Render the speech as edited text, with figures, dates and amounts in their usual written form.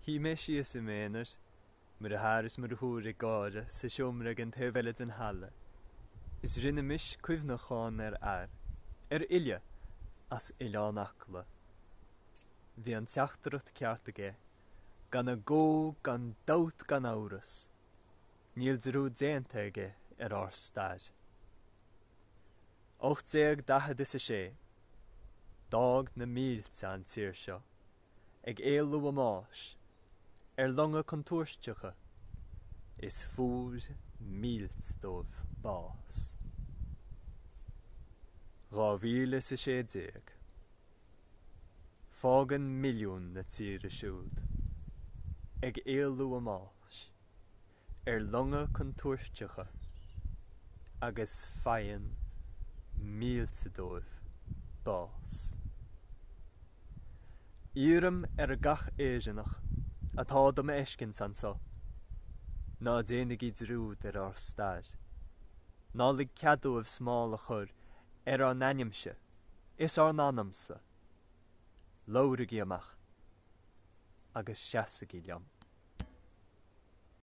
Shuigh mé síos i m'aonar, mo dheartháir is mo dheirfiúr ag gáire sa seomra ag an taobh eile den halla, is rinnimis cuimhneachán ar fhear, ar fhile, as Oileán Acla. Bhí an teachtaireacht ceart aige, gan agó gan dabht gan amhras, níl dearúd déanta aige ar ár stair. 1846 D'fhág na mílte an tír seo. ag éalú a mbáis, ar longa contúirteacha, is fuair mílte dóibh bás. 2016 Fágann milliúin na tíre siúd, ag éalú a mbáis, ar longa contúirteacha agus faigheann mílte dóibh bás. Iarraim ar gach Éireannach atá do m'fheiscint anso, ná déanaigí dearúd ar ár stair. Ná lig cead dóibh smál a chur ar ár n-ainmse is ár n-anamsa. Labhraigí amach agus seasaigí liom.